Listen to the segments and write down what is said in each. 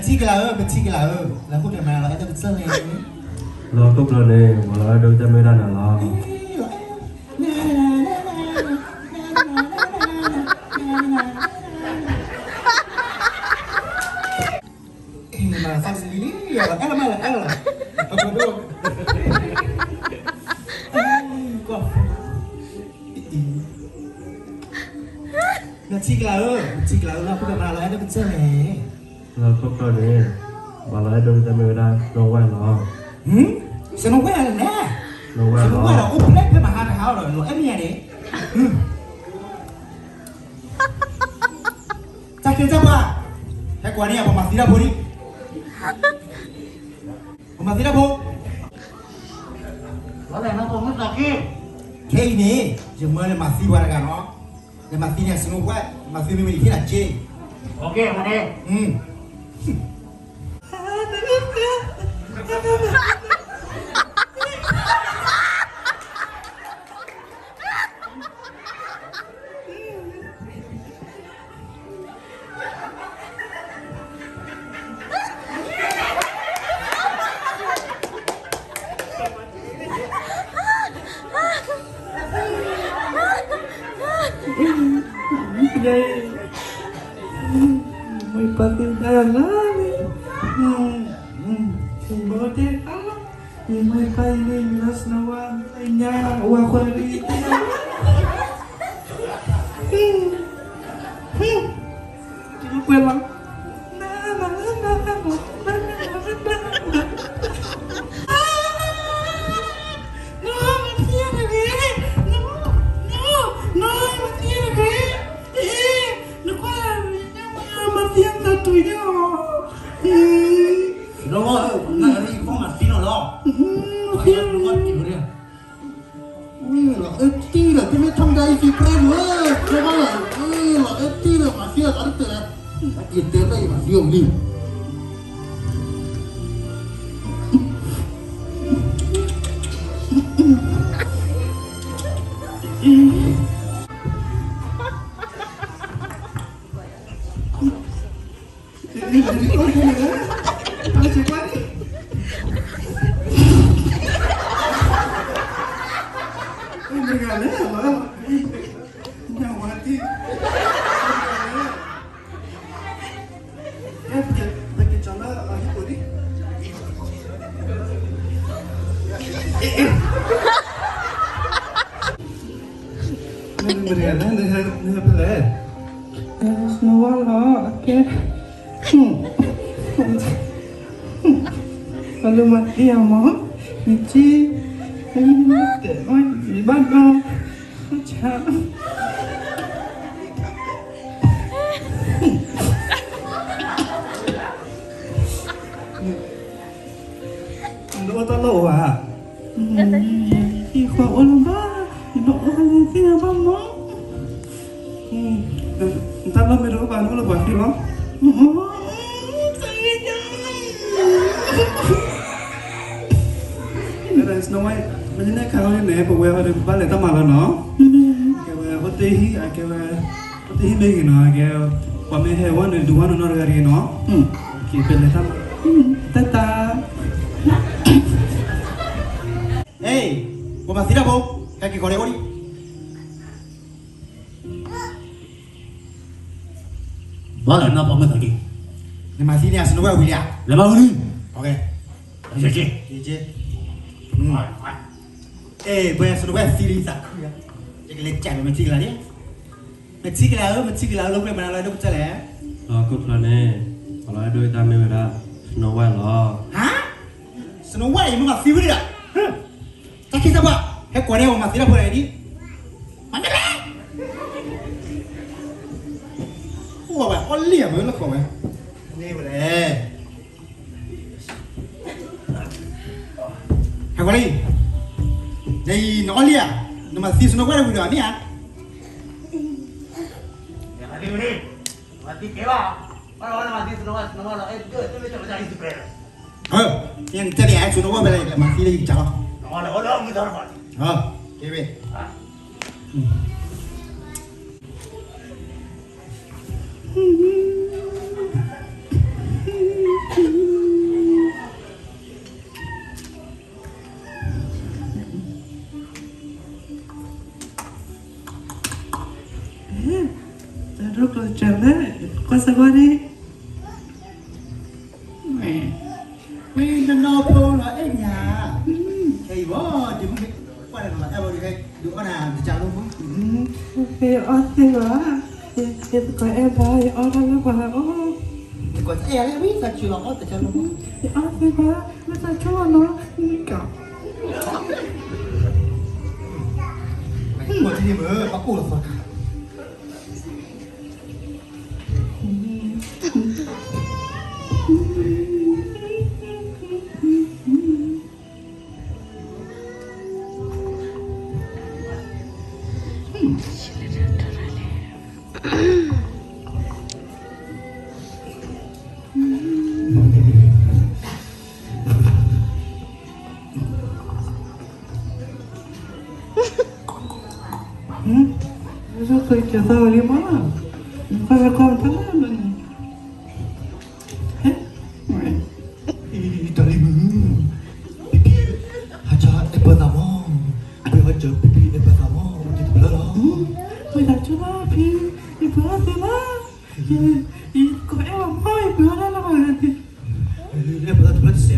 ထံကလၤဧၢ, ပထံကလၤဧၢ, လၢဟိၣ်ကမၤလီၤအဲၣ်ဒိးကစၢၢ်လဲၣ်. လီၤခိၣ်ကျၢၢ်န့ၣ် ပှၤလီၤအဲၣ်ဒိးတၢ်မ့ၢ်ဝဲဒၣ်နၤလီၤ. နထံကလၤဧၢ, နထံကလၤဧၢ, လၢဟိၣ်ကမၤလီၤအဲၣ်ဒိးကစၢၢ်လဲၣ်. လီၤခိၣ်ကျၢၢ်န့ၣ် ပှၤလီၤအဲၣ်ဒိးတၢ်မ့ၢ်ဝဲဒၣ် Snow White လီၤ. ဟ့, Snow White လဲၣ်, Snow White လီၤ, အိၣ်ဖျဲၣ်ဖဲမဟါတဟါဒီး လီၤအဲၣ်မ့ၢ်ယၤန့ၣ်. တၢ်ကဲတၢ်ဘၣ်, ဟဲကွၢ်န့ၢ်ယၤ ပှၤမၤသံတၢ်ဖိလံ. ပှၤမၤသံတၢ်ဖိ, ခဲအံၤန့ၣ် ယမၢလဲၤမၤသံပှၤတဂၤနီၤ, လဲၤမၤသံန့ၣ် Snow White, မၤသံမ့ၢ်မ့ၢ်ယဟ့ၣ်နၤက့. Snow White လီၤအဲၣ်တံၢ်ဒီး တမ့ၢ်ထီၣ်ကဒါအံၤ သံပြဲၣ်ဧၢ, လီၤအဲၣ်တံၢ်ဒီး မၤသံအသးတတၢၢ်လၢ, ယတဲလၢယမၤသံအီၤလံ. မ့ၢ်မ့ၢ်တဂၤလဲၣ်, နဟဲဖဲလဲၣ်. Snow White လီၤ, အကဲ, အလၢမၤသံအီၤမး, နက့, တဲ, ယဘၣ်ဒီး, ဆါ နအိၣ်တၢ်လီၢ်အိၣ်ဧါ, ယဟံၣ်ဃီအိၣ်လၢၤဘၣ်, ယဘၣ်အိၣ်လၢသ့ၣ်ညါဘၣ်မး, နတၢ်လီၢ်မ့ၢ်တအိၣ်ဘၣ် နအိၣ်လၢပှၤသံလီၤ. Snow White မ့ၢ်န့ၣ်ခါလီၤန့ၣ် ပဝဲဟီဒီး ပဘၣ်လဲၤတၢ်မၤလီၤနီၤ, ကဲဝဲ အိၣ်တ့ၢ်ဟံၣ် အကဲဝဲ အိၣ်တ့ၢ်ဟံၣ်မ့ၢ်ဂ့ၤနီၤ, ကဲ ပှၤမ့ၢ်ဟဲဝဲန့ၣ် ဒုးဝဲနီၢ်နီၢ်တဂၤတဂ့ၤနီၤ, ကဲပလဲၤတၢ်မၤ, တၢ်တၢ်, ဟ့ၣ်, ပှၤမၤသံတၢ်ဖိ, ဟဲက့ၤဃီၤလၢအိၣ်လံ. ဘၣ်လၢနပှၤမ့ၢ်သးက့ၤ, နမၤသံန့ၣ် Snow White ဝံၤလံဧါ, လဲၤမၤဝံၤလံ, ယက့ၤ, ယက့ၤ, အဲ ပှၤ Snow White သံလံသးခုဧါ, ယကလဲၤကၠးမ့ၢ်ထံကလၤန့ၣ်, မ့ၢ်ထံကလၤဧၢ, မ့ၢ်ထံကလၤဧၢ, လၢပှဲၤမၤနၤလီၤ အဲၣ်ဒိးကစၢ်လဲၣ်. လီၤခိၣ်ဖျီန့ၣ်, ပှၤလီၤအဲၣ်ဒိးတၢ်မ့ၢ်ဝဲဒၣ် Snow White လီၤ. ဟါ, Snow White ယမ့ၢ်မၤသံဝံၤလံဒီး တၢ်ခ့တၢ်ဘၣ်, ဟဲကွၢ်န့ၢ်အီၤ မၤသံတၢ်ဖိန့ၣ်ဒ်, မၤတလဲၣ်, အိၣ်ဝဲ အီၣ်လံၢ်အမ့ၢ်လၢဃီဝဲ, မ့ၢ်ဝဲလဲၣ်, ဟဲကွၢ်လံ, နအံၤ နအီၣ်လံၢ်ဧါ, နမၤသံ Snow White ဝံၤဒီး မ့ၢ်ဧါ, မၤသံကဲဘၣ်, မၤသံ Snow White လီၤ, အဲၣ်ဒိး တမ့ၢ်တၢ် Snow White ဖဲလဲၣ်, မၤသံလၢယကစၢ်လီၤ, ကဲဝဲ. တၢ်လၢ ကွၢ်စ့ၢ်ကီးန့ၣ်, ဝဲ နီၢ်နီၢ်ဖိနီၤအဲၣ်ညါ, ခဲအံၤဘၣ် ဒ်မုၢ် ကွၢ်လၢနီၤအဲၣ်ဘၣ်ဒ် ဒုးအီၣ်နၤတကၢလိမ့ၢ်, ယအီၣ်သ့ဘၣ်, ယသကိးအဲၣ်ဘၣ် ယအီၣ်တၢ်လၢပှၤအအိၣ်, သကိးအဲၣ်လၢဝံသးစူၤလီၤ အီၣ်တကၢလိမ့ၢ်, ယအီၣ်သ့ဘၣ် လၢသးစူၤလီၤနီၤ, မ့ၢ်ကီး မ့ၢ်တန့ၢ်မ့ၢ် ပှၤအိၣ်လီၤသီခါ ဟ့ၣ်, ကသးဝဲလံမး, နကွၢ်လၢကွၢ်ဖဲလဲၣ်န့ၣ်, ဟ့ၣ်, တၢ်လံမုၢ်, ဖံဖံ, ဟးဆါအဲၣ်ပၢသးမး, ပဟဲကၢဖံဖံအဲၣ်ပၢသးမး, အိၣ်တ့ၢ်တဘျီလီၤ, ဝံသးစူၤလီၤဖံ, ယပၢအီၣ်သ့မး, ယကိးအဲၣ်လီၤမး ယပၢအီၣ်တၢ်လၢပှၤန့ၣ်, အဲၣ်ပၢသးတဘျီတစဲးလီ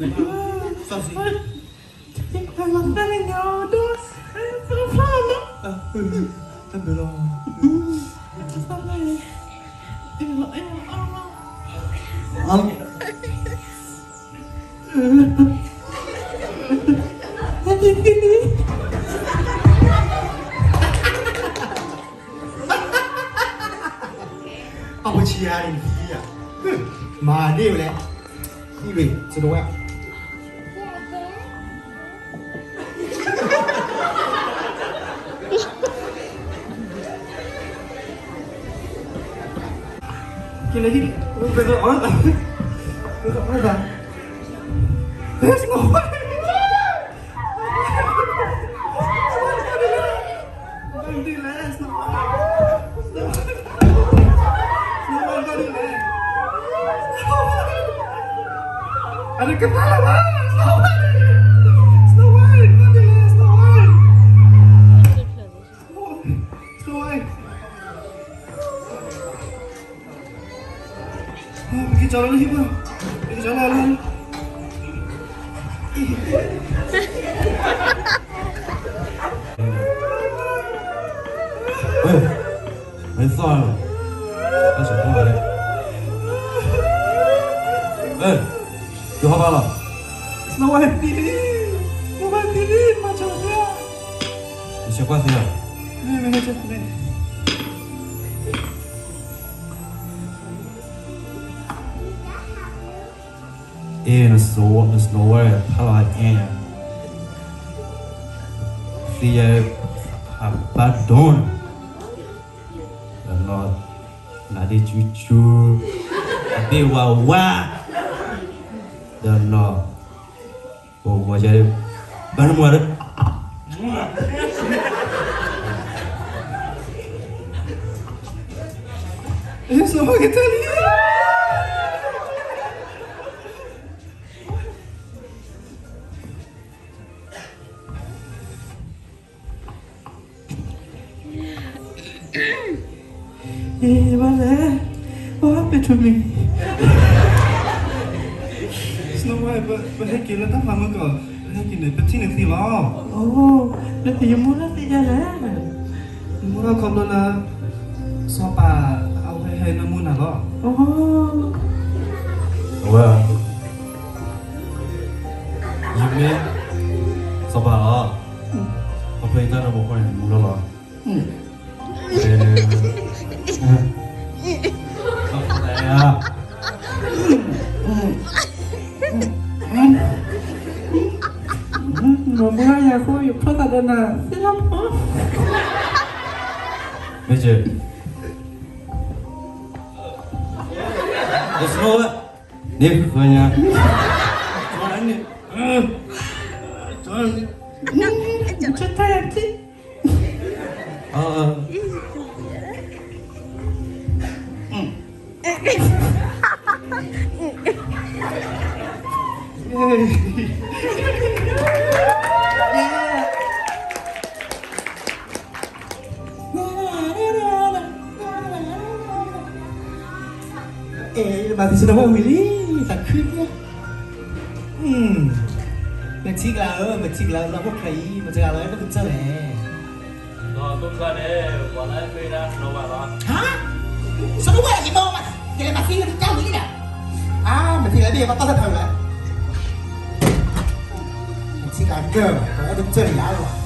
ၤ, သးစ့ တၢ်လီၤသၢလံညါဒီး, ဖျါဖျါလီၤ, တၢ်ဘျုးလီၤ, သးလီၤ, အဲၣ်လီၤအဲၣ်လီၤအီၣ်လီၤ, အါ, ပှၤဆံးယၤန့ၣ် မၤန့ၢ်ဝဲလဲၣ်, အံၤဝဲ စဒိးဝဲ က့ၤလၢဟံၣ်, ဝဲသးအီၣ်သး, ဝဲသးအီၣ်သး, There's no way. Don't do that. There's no way. There's no way. Don't do that. I don't get that. There's no way. There's no way. Don't do that. There's no way. There's no way. ပက့ၤကၠီလီၤလၢဟံၣ်ပူၤ, ပက့ၤကၠီလီၤလၢ, မ့ၢ်သီၣ်လီၤ, တၢ်စံးထီၣ်ဘၣ်လဲၣ်, ယဟီၣ်ဘၣ်လီၤ, နဝဲသံလံ, နဝဲသံလံ, မၤစၢၤသ့, ယဆဲးကွၢ်သ့လီၤ, မ့ၢ်မ့ၢ်ဆဲးသ့ အ့ နစဝီ နစနဝဲ ဖးလီၤဟဲက့ၤညါ, သံယဲ ဖးဘၣ်ဒိၣ်န့ၣ်, ဒီးနီၤ နၤဒ့ဆူဆူ, အဘ့ၣ်ဝါဝါ, ဒီးနီၤ ပဝီယဲ ဘၣ်နမၤဒီး စဝါကတၢၢ်လံ အ့ ဘၣ်လဲၣ်, ပှၤဟဲက့ၤထူမံၤ, စနဝဲ ပဟဲက့ၤလၢတၢ်ဖးမုၢ်ကီး, ပဟဲက့ၤန့ၣ် ပထံၣ်န့ၣ်သံလီၤ. အိ လၢပယမူလၢသံယဲလဲၣ်, ယမူလၢခီဖျိလၢ စီၤပၤအဝဲဟဲနၢမူနၤလီၤ. အိ အဝဲ ယမ့ၢ် စီၤပၤလီၤ, ခီဖျိယတၢ်နၢမူအဃိန့ၣ် မူလီၤလီၤ. နမူလၢယၤအဃိ ယဖျီသးဒီးနၤသ့လီၤ. မ့ၢ်က့ There's no way. န့ၣ် ခွါညါ န့ၣ် ချက်ထားရထီၣ် အ Yeah. မၤသံစနီၤဖိဝံၤလံ, သးခု, မ့ၢ်ထံကလၤဧၢ, မ့ၢ်ထံကလၤဧၢ, လီၢ်ဖိချၢအံၤ မတၤတဂၤလီၤ အဲၣ်ဒိးကစၢၢ်လဲၣ်. လီၢ်ဖိချၢန့ၣ် ပှၤလၢအမ့ၢ်ဒၣ်စနီၤဝဲလီၤ. ဟါ, စနီၤဝဲလၢယမီၢ်မး, ယလဲၤမၤသံလၢတၢ်ဝံၤလံဒီး, အါ, မ့ၢ်ထံကလၤဘ့ၣ် ပှၤတီၢ်သၢဖးလၢ်, မ့ၢ်ထံကလၤကၢၢ်, ပှၤအဲၣ်ဒိးကစၢၢ်လၢယၤလီၤ.